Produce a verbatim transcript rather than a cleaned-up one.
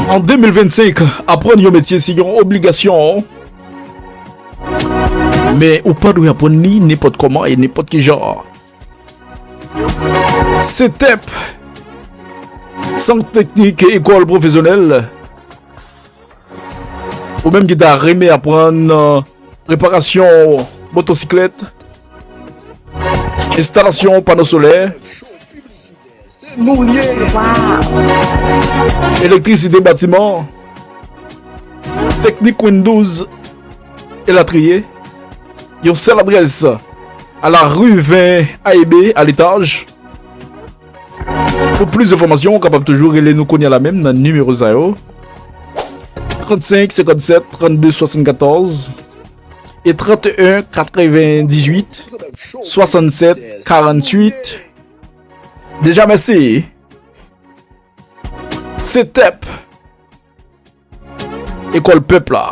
An de mil vennsenk, aprann yon metye se yon obligasyon. Men ou pa dwe aprann li nenpòt kòman e nenpòt ki jan. Setèp, Sant Teknik Ekòl Pwofesyonèl. Ou menm ki ta renmen aprann reparasyon motosiklèt, enstalasyon pano solè, elektrisite batiman, teknik Windows, elatriye. Yon sèl adrès, a la rue vingt A E B, a l'étage. Pou plis enfòmasyon, ou kapab toujou rele nou kounye a la menm nan nimewo sa yo, trannsenk senkannsèt trannde swasannkatòz e tranteyen katrevendizuit swasannsèt karanntuit. Deja mèsi. Setèp, Ekòl Pèp la.